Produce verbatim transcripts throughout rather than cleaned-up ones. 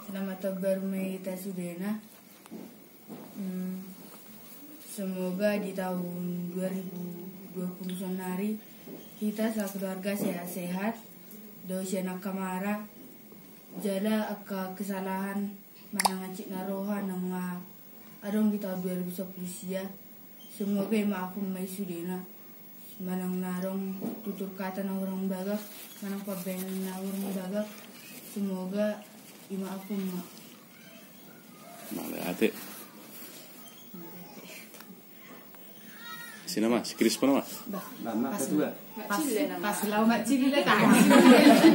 Selamat tahun baru ma hita sudena. Hmm, semoga di tahun dua ribu dua puluh sonari hita sakeluarga sehat-sehat, dao sian angka mara, jala angka kesalahan manang hansit na roha na nga adong di tahun dua ribu sapuluh sia, semoga imaafhon ma i sudena. Manang na adong tutur kata na hurang bagak, manang pambahenan na hurang bagak, semoga imaafhon ma. Mauliate. Sina ma, si Krispo nama? Bah, Nama pas kedua. Pas, pas lau mak cili le tadi.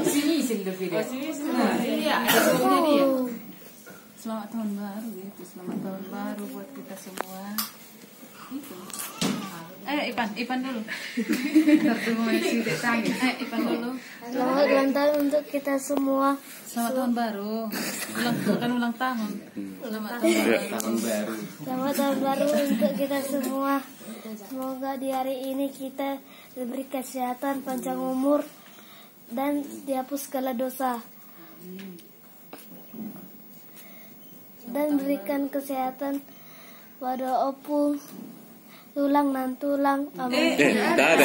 Sini sini lebih deh. Iya, akhirnya dia. Selamat tahun baru gitu, selamat tahun baru buat kita semua. Gitu. Ayo Ipan, Ipan dulu. Tertemu si Dek Tangis. Ayo Ipan dulu. Selamat ulang tahun untuk kita semua. Selamat tahun baru. Ulang, bukan ulang tahun. Selamat tahun baru. Tahun baru. Selamat tahun baru untuk kita semua. Semoga di hari ini kita diberi kesehatan, panjang umur, dan dihapus segala dosa. Dan berikan kesehatan pada opung, tulang dan tulang, abang. Eh, tak ada.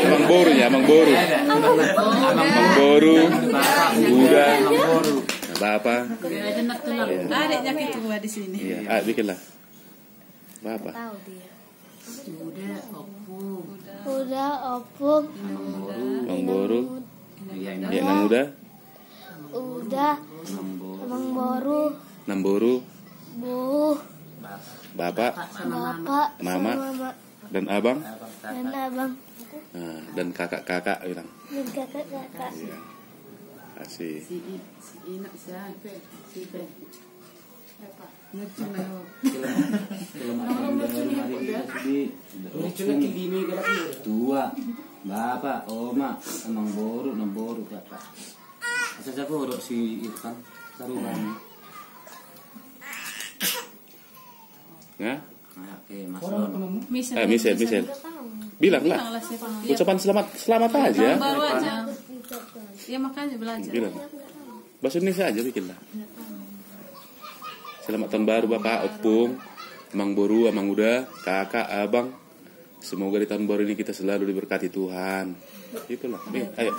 Amang boru ya, amang boru. Amang boru, uda, bapa. Adiknya ketua di sini. Iya, ah, bikinlah. Bapa. Tahu dia. Uda, opung. Uda, opung. Amang boru. Inang uda. Uda. Amang boru. Namboru. Bu. Bapa. Bapa. Mama. Sama mama. Dan abang. Dan abang. Nah, dan kakak-kakak bilang. Dan kakak-kakak. Iya. Kasih. Si I-, si Ina, si Ipe, si Ipe. Lucu, Mel. Film apa yang baru hari ini, Sudi? Lucu lagi di Mega lagi. Tua, bapa, oma, amang boru, namboru, bapa. Asa jago dok si Irfan, sarubani. Ya? Oke, Mas Ron. Misal, eh, misal, misal. Bilang lah. Bilang lah siapa. Ucapan selamat, selamat aja. Tahun baru aja. Ya, makanya belajar. Bilang. Bahasa Indonesia aja bikin lah. Selamat tahun baru, Bapak, Opung, Amang Boru, Amang Uda, Kakak, Abang. Semoga di tahun baru ini kita selalu diberkati Tuhan. Itulah. Nih, ayo.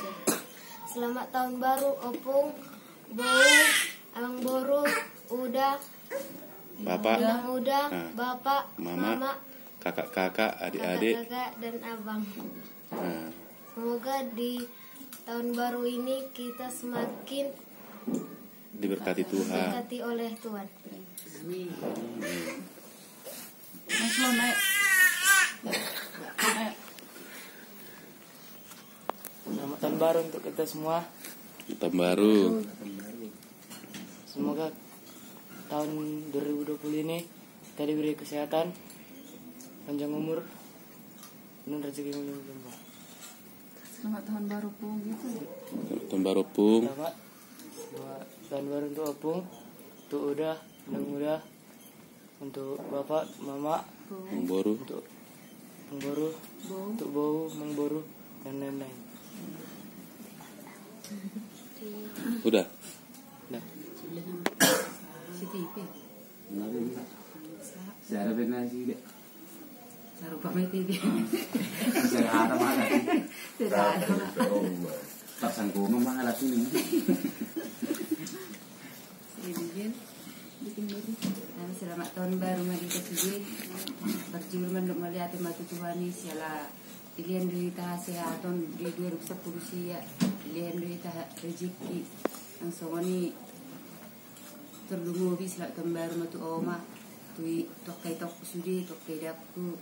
Selamat tahun baru, Opung, Boru, Amang Boru, Uda, Bapak. Amang Uda, nah. Bapak, Mama, Mama, Kakak-kakak, adik-adik. Kakak-kakak, dan Abang. Nah. Semoga di tahun baru ini kita semakin diberkati Tuhan. Diberkati oleh Tuhan. Amin. Amin. Mas Lon, ayo. Ayo. Selamat tahun baru untuk kita semua. Tahun baru. Semoga tahun dua ribu dua puluh ini kita diberi kesehatan, panjang umur, penuh rezeki melimpah. Selamat tahun baru, Pung, gitu. Selamat tahun baru, Pung. Selamat, selamat tahun baru untuk Opung, untuk Uda, Nang Uda, untuk Bapak, Mama, Amang Boru. Untuk Amang Boru, Bou. Untuk Bou, Amang Boru, dan lain-lain. Udah. Udah. Sudah sama. Si T V. Enggak ada juga. Saya ada benar sih, Dek. Sarupa mete dia. Bisa ada malah. Tidak ada. Tak sanggup malah sini. Ini, Jin. Bikin dulu. Nah, selamat tahun baru ma di hita sude. Parjolo mandok mauliate ma tu Tuhan i, siala dilehon do hita hasehaton di dua ribu sapuluh sia, dilehon do hita ha-, rejeki. Nang songon i, tarlumobi selamat tahun baru ma tu oma, tu i, tu angka itongku sude, tu angka idakku,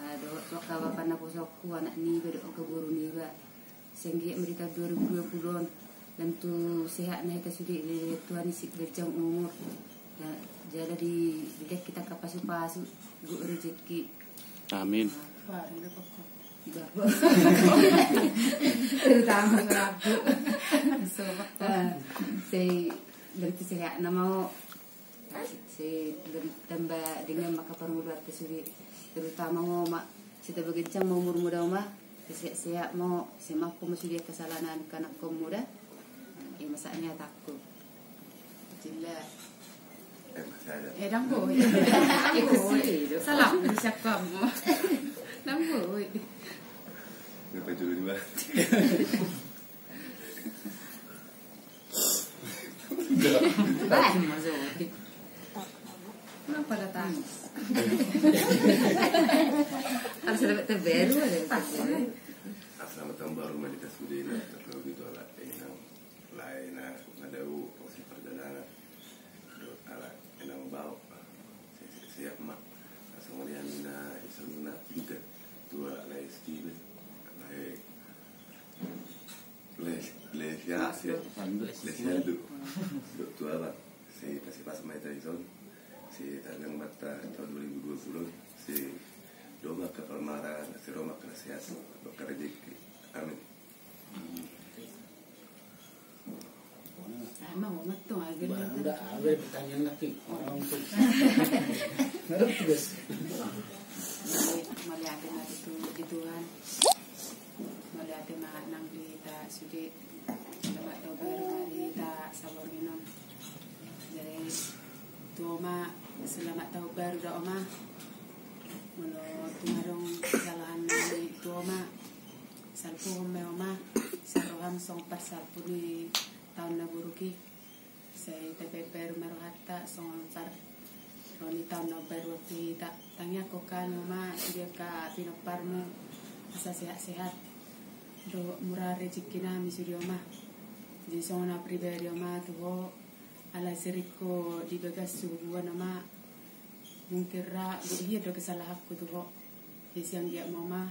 ah, dohot tu angka bapa naposongku, anak niba dohot angka boru niba. Sai anggiat ma di tahun dua ribu dua puluh on, lam tu sehat na hita sude, dilehon Tuhan i siganjang umur. Na jala di, dilehon hita angka pasu-pasu, gok rejeki. Amin. Terutama ngelaku. Ah, sai lam tu sehat na ma ho. Sai lam tamba denggan ma angka parngoluanta sude. Terutama ho ma, sai tamba ganjang ma umurmu da oma. Sehat-sehat mo, semaku mo sude kesalahan anak-anakku muda. Eh, masaknya takku. Cila. Eh, masih ada. Eh, dang boi. Salah, bisa kamu. Dang boi. Ngapa dulu dua? Baik, Mas Odi. Kenapa ada tangis? Harus ada terbaru, ada terbaru. Selamat tahun baru ma di atas budina, terlebih tu ala enang lae na madau proses perjalanan. Dot ala enang bao. Siap ma. Langsung melihat mina isu mina juga. Tu ala lae sini. Lae lae lae siap siap. Lae siap tu. Dot tu ala. Si pasi pas mai tradison. Si tagang batta tahun dua ribu dua puluh. Si doma ke permara, si roma ke sehat. Bakar rezeki. Amin. Emang mau ngetung aja. Barang dah ada pertanyaan lagi. Orang tu. Ngerti, guys. Mauliate ma di Tuhan. Mauliate ma nang di ta sude. Selamat tahun baru ma di ta saborngin on. Jadi tu oma, selamat tahun baru da oma. Molo tung adong kesalahan nami tu oma, salpuhon ma oma. Sai roham songon parsalpu ni taon na buruk i. Sai tabaen baru ma rohanta songon par ro ni taon na baru tu hita. Tangiangkon hami oma sude angka pinomparmu asa sehat-sehat dohot murah rezeki nami sude oma. Jadi songon au pribadi oma tu ho, ala sirik ho di bagas suhubuan oma, mungkin ra gok hian do kesalahanku tu ho. Jadi sian giat ma oma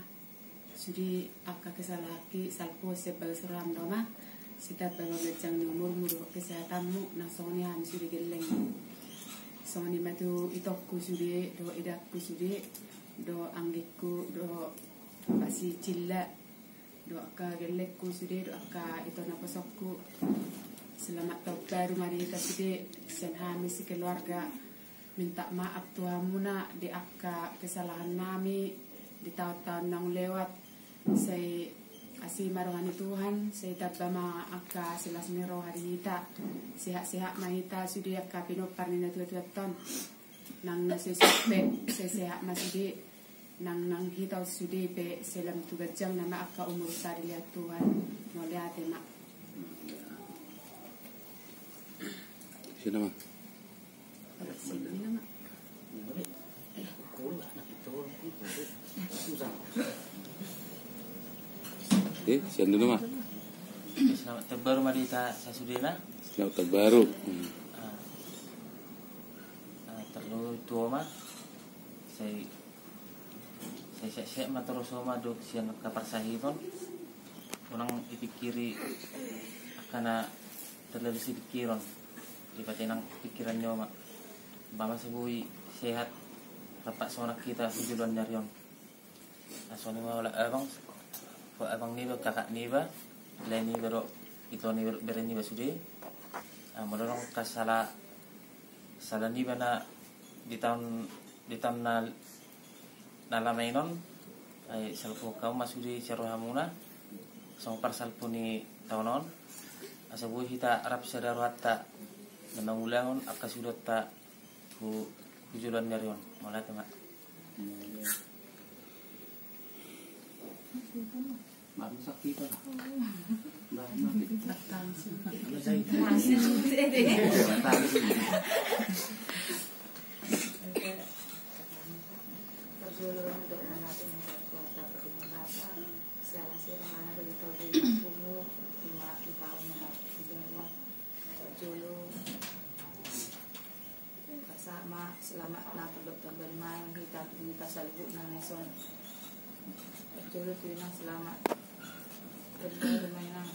sude angka kesalahanki salpu sian bagas roham do oma. Sai tamba ma ganjang ni umurmu dohot kesehatanmu, nang songon i hami sude gelleng. Songon i ma tu itongku sude dohot idakku sude dohot anggikku dohot pasi cilla dohot angka gellengku sude dohot angka ito naposongku. Selamat tahun baru ma di hita sude sian hami sekeluarga. Minta maaf tu hamuna di angka kesalahan nami di taon-taon naung lewat. Sai asi ma roha ni Tuhan, sai tamba ma angka silas ni roha di hita. Sehat-sehat ma hita sude angka pinompar ni na tua-tua ton. Nang na sai supe, sai sehat ma sude. Nang nang hita sude pe sai lam tu ganjang nama angka umurta dilehon Tuhan. Mauliate ma. Sini ma. Eh, sian dulu ma. Selamat tahun baru ma di hita sasudena. Selamat tahun baru. Hmm. Ah, ah, terlu tuo ma. Sai sai sehat-sehat ma torus oma dohot sian angka parsahiton. Unang ipikiri angka na terlalu sipikiron. Ipatenang pikiran ni oma. Umpama so boi sehat rap songon hita tu joloan ni ari on. Songon i ma olat abang, olat abang niba, kakak niba, lae niba dohot ito niba dohot bere niba sude. Ah, molo adong angka sala sala niba na di taon di taon na na lam i on, ai salpuhon hamu ma sude sian rohamuna songon parsalpu ni taon on. Asa boi hita rap sada rohanta na mangulahon angka sude ta hu hu joloan ni ari on. Mauliate ma. Parjolo na dok manate na kuasa perlindungan Bapa. Siala sira mana bagi tau di hukumu, cuma di taon na baru. Parjolo rasa ma selamat na terdok terdok ma hita hita saluhut na neson. Parjolo tu inang selamat terdok ma inang.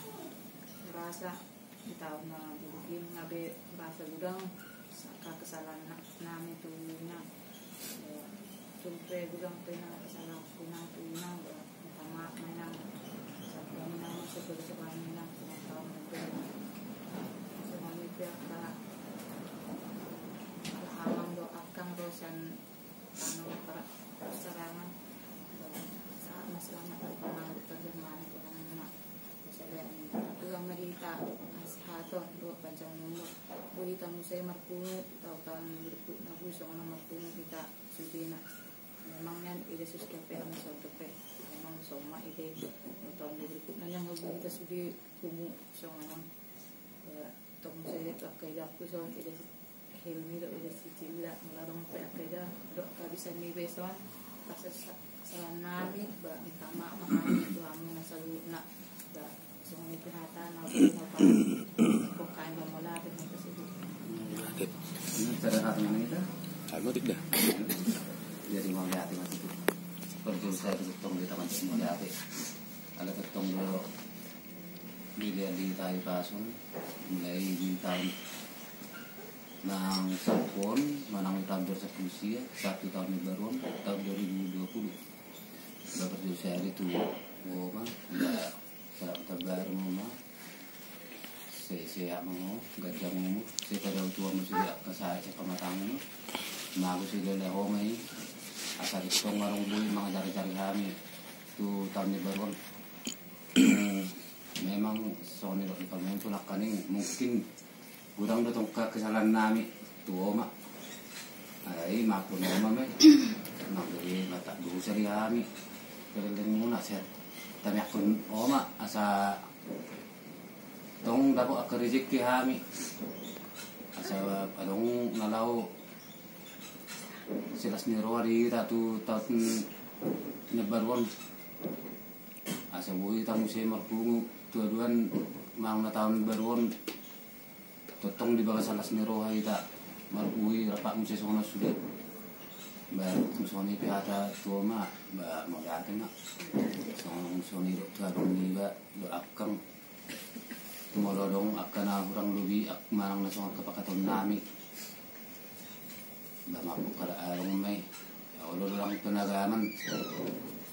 Rasa di taon na buruk i, gabe rasa godang angka kesalahan nami tu inang. Tung pe godang pe inang kesalahan tu inang, minta maaf ma inang. Sampe inang masa bagi sebahan inang tu taon na buruk. Songon i pe angka halang do angka ro sian tano parsarangan. Saat mas selamat. Hita hasehaton dohot panjang umur. Boi hita muse marpungu, tahu tahu na berikut na boi songon na marpungu hita sudena. Memang nian ida sus dope, anu son dope. Memang soma ida, tahu tahu na berikut na nian boi hita sude pungu songon on. Ya, tong muse dope angka ida ku son ida Helmi dohot ida si Cilla, molo adong pe angka ida dohot angka bisan niba i son, pas sa-, salam nami, ba, minta maaf ma hami tu hamu na saluhutna, ba, songon i pe hata na, na pa-, pokokna ba mauliate ma hita sude. Oke. Ini cara hata mana kita? Almotik dah. Jadi mauliate ma hita sude. Perjusa itu tong di tangan mauliate. Ala tong do di dia di tai pasung, mulai di tahun nang sampon, manang tahun dua ribu dua puluh sia, satu tahun ni baruan, tahun dua ribu dua puluh. Ba perjusa ari tu, oma, ba salam tabar ma, oma. Sehat-sehat ma ho, ganjang umur, sai pada tua ma sude angka sahat, sai pamatangmu. Mago sude lah ho ma i, asa adong tong adong boi mangajar-ajari hami tu tahun ni baruan. Memang songon i do di pamen tu langkaning, mungkin godang do tong angka kesalahan nami tu oma. Ai, maafkon oma ma i. Nang jadi matak dosa di hami. Keleleng muna, sehat. Tamiakkon oma, asa tong dapot angka rezeki hami. Asa adong na laho silas ni roha di hita tu tahun na baruan. Asa boi hita muse marpungu tu aduan manang na tahun baruan. Tongtong di bagasan las ni roha hita marpungu i rap muse songon on sude. Ba songon i pe hata tu oma, ba mauliate ma. Songon, songon i do tu adong niba, do akkang. Molo adong angka na hurang lobi, ak-, manang na songon kapakaton nami. Ba mangkuk kada adong ma i. Ya, olo do lang penagaman.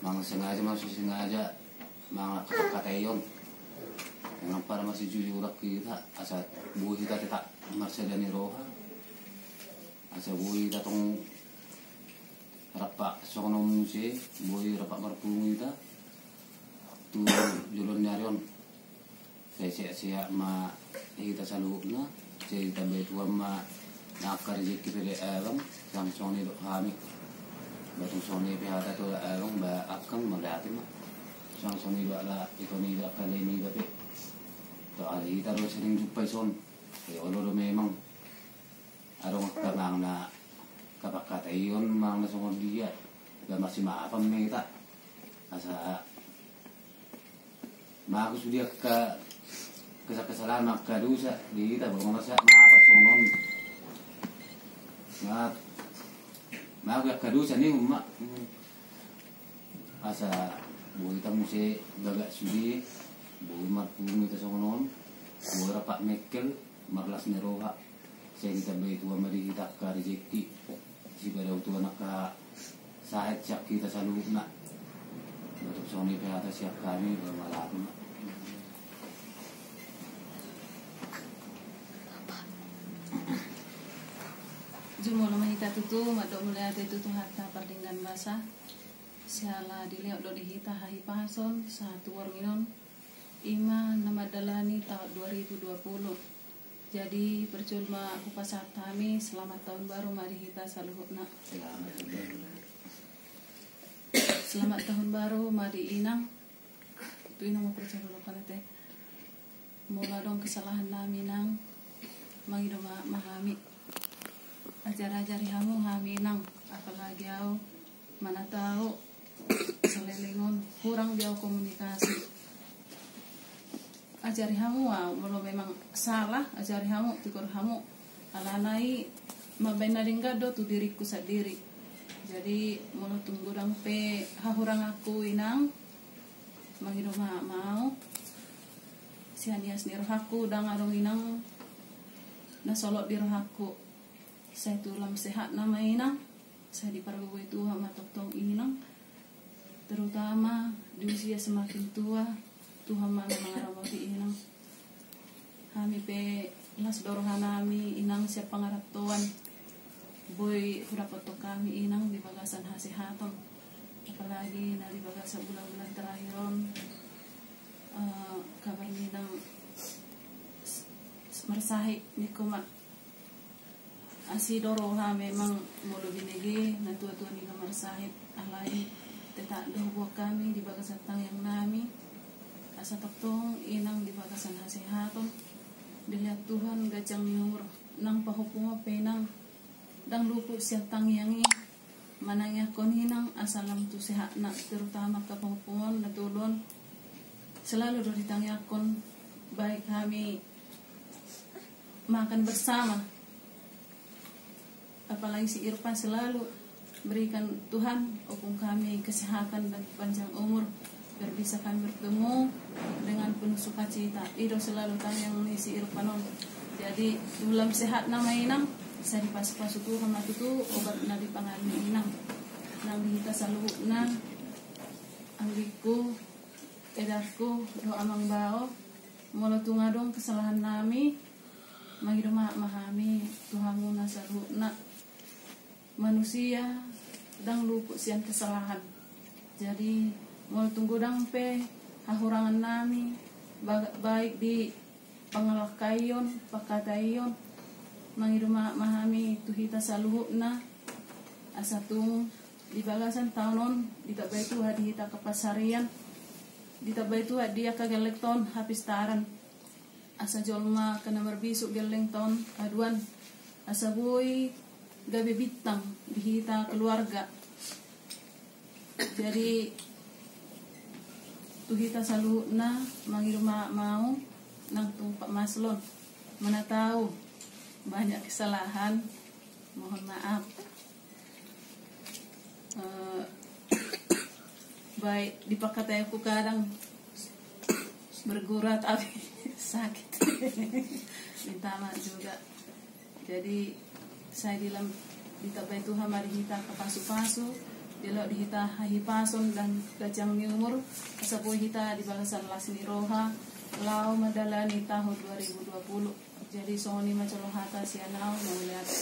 Manang sengaja, manang so sengaja. Manang kapakataion. Manang pada masih jujur hita, asa boi hita tetap marsada ni roha. Asa boi hita tong rap songon on muse, boi rap marpungu hita. Tu jolo ni ari on. Sai sehat-sehat ma hita saluhutna, sai ditambai Tuhan ma na angka rezeki pe da abang, sanga songon i do hami. Ba tong songon i pe hata tu da abang, ba akkang mauliate ma. Sanga songon i do ala ito niba, angka lae niba pe. Tu ala hita do sering jumpa i son. Ai olo do memang. Adong angka manang na kapakataion manang na songon dia, ba masimaafan ma hita. Asa mago sude angka kesa-, kesalahan, angka dosa di hita, ba masa maafan songon on. Ma-, mago angka dosa ni umma. Asa boi hita muse bagak sude, boi marpungu hita songon on, boi rap mekkel, marlas ni roha. Sai ditambai Tuhan ma di hita angka rezeki, sipadao Tuhan angka sahat sian hita saluhutna. Molo songon i pe hata sian hami, ba mauliate ma. Jumolo ma hita tutu mandok mauliate tu Tuhanta pardenggan basa. Siala dilehon do di hita hahipason sahat tu borngin on, ima na mandalani taon dua ribu dua puluh. Jadi parjolo ma hupasahat hami selamat tahun baru ma di hita saluhutna. Selamat tahun baru ma di inang. Tu inang ma parjolo kan ate. Molo adong kesalahan nami nang, mangido ma, ma hami. Ajar-ajari hamu hami nang, apalagi au, mana tau saleleng on hurang di au komunikasi. Ajari hamu au, molo memang salah, ajari hamu, tigor hamu. Alana i mambaen na denggan do tu diriku sandiri. Jadi molo tung godang pe hahuranganku inang, mangido ma, ma au. Sian ias ni rohangku, ndang adong inang na solot di rohangku. Sai tu lam sehatna ma inang, sai dipargogoi Tuhan ma tongtong inang. Terutama di usia semakin tua, Tuhan ma na mangaramoti inang. Hami pe las do roha nami inang sian pangarantoan. Boi hudapothon hami inang di bagasan hasehaton. Apalagi na di bagasan bulan-bulan terakhir on, eh, kabar ni inang marsahit ni koma. Asi do roha memang molo binege na tua-tua niba marsahit, alai tetap do hubuat hami di bagasan tangiang nami, asa tongtong inang di bagasan hasehaton, dilehon Tuhan ganjang ni umur, nang pahompu pe inang, ndang luput sian tangiang i, manangiangkon inang asa lam tu sehatna, terutama angka pahompu on na tolu on, selalu do ditangiangkon, baik hami makan bersama. Apalagi si Irfan selalu berikan Tuhan opung kami kesehatan dan panjang umur, biar bisa kami bertemu dengan penuh sukacita. I do selalu tangiang ni si Irfan on. Jadi, lam sehatna ma inang, sai dipasu-pasu Tuhan ma tutu obat na dipangan ni inang. Nang di hita saluhutna, anggikku, edarku, dohot amang bao, molo tung adong kesalahan nami, mangido maaf ma hami tu hamuna saluhutna. Manusia ndang luput sian kesalahan. Jadi, molo tung godang pe hahurangan nami, ba-, baik di pangalangkaion, pangkataion, mangido maaf ma hami tu hita saluhutna, asa tung di bagasan taon on ditambai Tuhan di hita angka pansarian, ditambai Tuhan di angka gellengta on hapistaran. Asa jolma angka na marbisuk gellengta on haduan, asa boi gabe bintang di hita keluarga. Jadi, tu hita saluhutna mangido maaf ma au, nang tung Pak Maslon, mana tahu banyak kesalahan, mohon maaf. Eh, baik, di pangkataiku kadang bergurau tapi sakit. Minta maaf juga. Jadi, sai di lam ditambai Tuhan ma di hita angka pasu-pasu, dilehon di hita hahipason dan ganjang ni umur, asa boi hita di bagasan las ni roha laho mandalani tahun dua ribu dua puluh. Jadi, songon i ma jolo hata sian au, mauliate.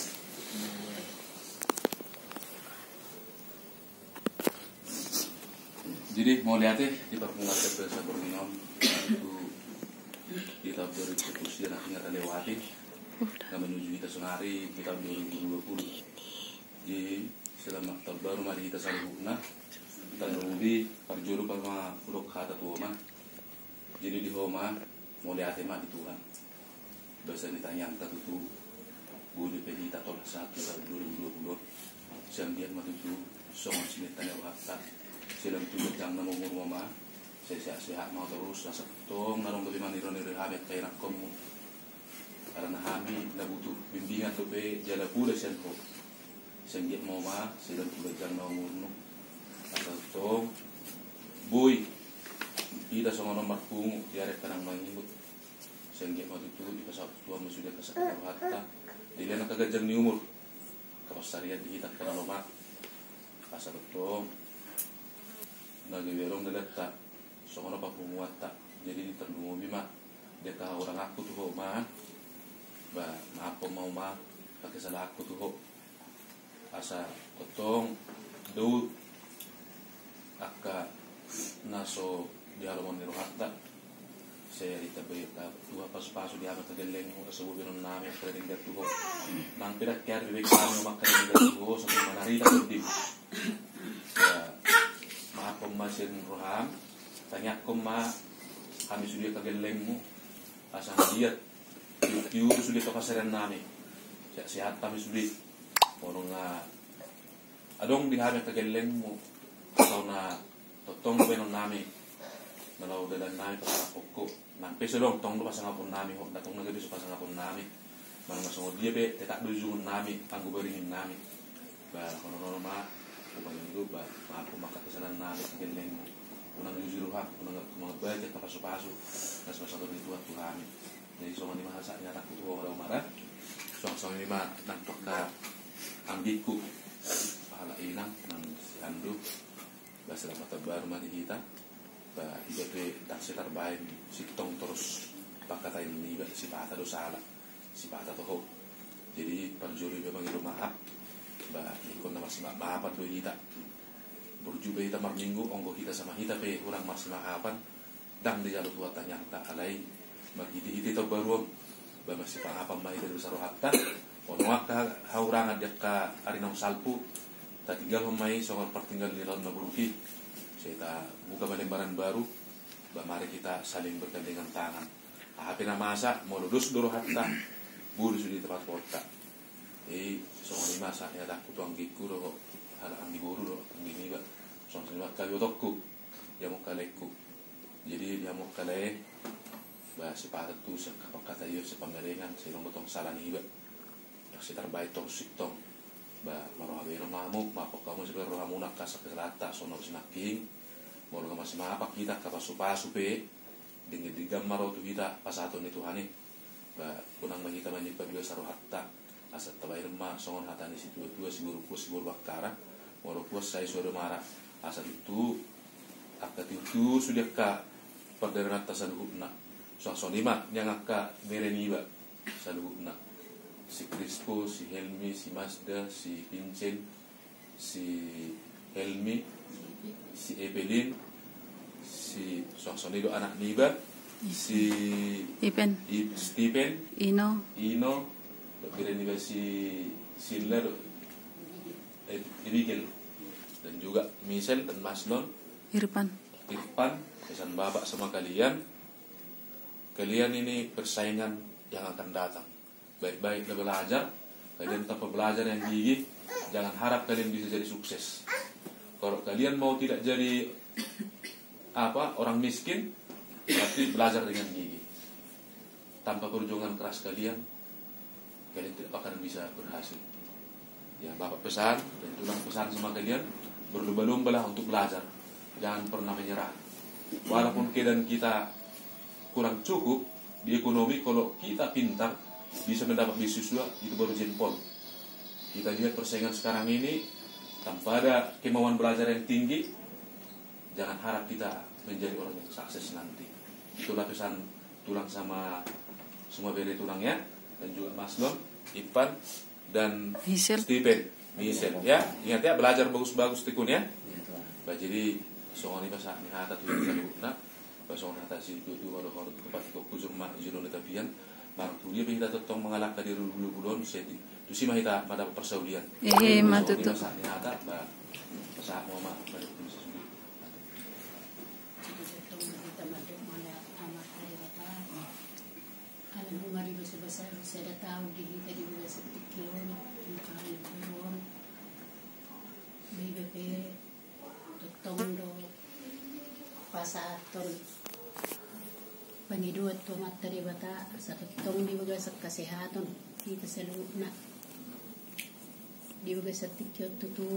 Jadi, mauliate, di parpungatan saborngin on, itu di tahun dua ribu dua puluh satu na tinggal lewati, na menuju hita sonari di tahun dua ribu dua puluh. Jadi, selamat tahun baru ma di hita saluhutna. Tarlumobi parjolo ma hudok hata tu ho ma. Jadi di ho ma, mauliate ma di Tuhan. Basa ni tangiangta tutu, boi dope hita tolhas sahat tu tahun dua ribu dua puluh on. Sai anggiat ma tutu songon sininta ni rohanta, sai lam tu ganjang na umurmu ma, sai sehat-sehat ma ho torus, asa tong na adong dope maniro-niro hami angka inangkonmu. Alana hami na butuh bimbingan dope jala poda sian ho. Sai anggiat ma ho ma, sai lam tu ganjang na umurmu. Asa tong boi hita songon on marpungu di ari angka na mangihut. Sai anggiat ma tutu ipasaut Tuhan ma sude angka sangkap rohanta, dilehon angka ganjang ni umur, angka pansarian di hita angka na lomak. Asa tong na gabe adong dalanta songon on papunguanta. Jadi, tarlumobi ma di angka hahuranganku tu ho ma, ba, maafkon ma ho ma angka kesalahanku tu ho. Asa tongtong dou angka na so di halomon ni rohanta, sai ditambai Tuhan pasu-pasu di hami angka gellengmu, asa boi baenon nami angka na denggan tu ho. Nang pe ndang kear be hami angka na denggan tu ho, songon manarita tondim. Ya, maafkon ma sian roham, tangiangkon ma hami sude angka gellengmu, asa anggiat tiur-tiur sude angka pansarian nami, sehat-sehat hami sude. Molo nga adong di hami angka gellengmu, atau na tongtong baenon nami, na laho dalan nami pasangapon ho, nang pe so adong tong do pasangapon nami ho, nda tong na gabe so pasangapon nami. Manang na songon dia pe, tetap do ujungon nami, anggo baringin nami. Ba, honon on ma, umpamana do, ba, maafkon ma angka kesalahan nami, angka gellengmu. Unang jujur roham, unang, unang baca angka pasu-pasu na so pasahaton ni Tuhan tu hami. Jadi, songon i ma hasakit ni hatangku tu ho ma, Daomara. Songon, songon i ma nang tu angka anggingku, halak inang, nang si Andu. Ba, selamat tahun baru ma di hita. Ba, iba pe ndang sai tarbaen sintong torus pangkataion niba, sipata do sala, sipata toho. Jadi, parjolo iba mangido maaf. Ba, ingkon na marsimaaf-maafan do hita. Burju pe hita marminggu, anggo hita sama hita pe hurang marsimaafan, ndang dijalo Tuhan tangiangta, alai marhite-hite tahun baru on. Ba masipangapan ma hita di bagasan rohanta. Ono angka haurangan di angka ari naung salpu, tatinggalhon ma i songon partinggalan ni laut na buruk i. Sai tabuka ma lembaran baru. Ba mari hita saling bergandengan tangan. Aha pe na masa, molo dos do rohanta, boi do sude tapatupaonta. Jadi songon i ma sahat ni hatangku tu anggingku dohot halak anggi boru dohot anggi niba. Songon i ma angka ibotoonku di hamu angka laengku. Jadi di hamu angka lae, ba sipata tu sian angka pangkataion, sian pamberengan, sai adong do tong sala niba. Ndang sai tarbaen tong sintong. Ba marroha bahenon ma hamu, maafkon hamu sian rohamuna angka saksaksalanta songon sinangkin. Molo masimangapan hita angka pasupasu pe, denggan-denggan ma ro tu hita pasahaton ni Tuhan i. Ba unang ma hita manyipat di bagasan rohanta, asa tabahen ma songon hata ni situatua, siboru puas siboru bangkara, molo puas sai suada mara, asa tutu angka tiur-tiur sude angka pardalananta saluhutna. Songon i ma nian angka bere niba saluhutna, si Krispo, si Helmi, si Masda, si Vincent, si Helmi, si Evelyn, si songon i do anak niba, si Ipen. I-, Stephen, Ino. Ino, dohot bere niba si Silla dohot Eb-, Abigail, dan juga Michelle dan Maslon. Irfan. Irfan, pesan bapak sama kalian. Kalian ini persaingan yang akan datang. Baik-baiklah belajar, kalian tanpa belajar yang gigih, jangan harap kalian bisa jadi sukses. Kalau kalian mau tidak jadi, apa, orang miskin, tapi belajar dengan gigih. Tanpa perjuangan keras kalian, kalian tidak bakalan bisa berhasil. Ya, bapak pesan dan tulang pesan sama kalian, berlomba-lombalah untuk belajar, jangan pernah menyerah. Walaupun keadaan kita kurang cukup di ekonomi, kalau kita pintar, bisa mendapat beasiswa, itu baru jempol. Kita lihat persaingan sekarang ini, tanpa ada kemauan belajar yang tinggi, jangan harap kita menjadi orang yang sukses nanti. Itulah pesan tulang sama semua bere tulang ya, dan juga Maslon, Ipan, dan Michelle. Stephen, Michelle, ya. Ingat ya, belajar bagus-bagus tekun ya. Ba jadi songon i ma sahat ni hata tu hita saluhutna. Ba songon hata situatua dohot tu patikok hujur ma jolo na tapian. Martudia pe hita tongtong mangalangka di rulu-rulu on, sai tusi ma hita mandapot parsaulian. Ehe, ma tutu. Songon i ma sahat ni hata, ba pasahat ma, ma, ma, ma, Jadi tong hita mandok mala Amanta Debata. Ala nunga dibasa-basa sada taon di hita di bagasan tingki on, di kahanan on. Iba pe tongtong do pasahathon pangidoan tu Amanta Debata, asa tongtong di bagasan kesehatan hita saluhutna. Di bagasan tingki on tutu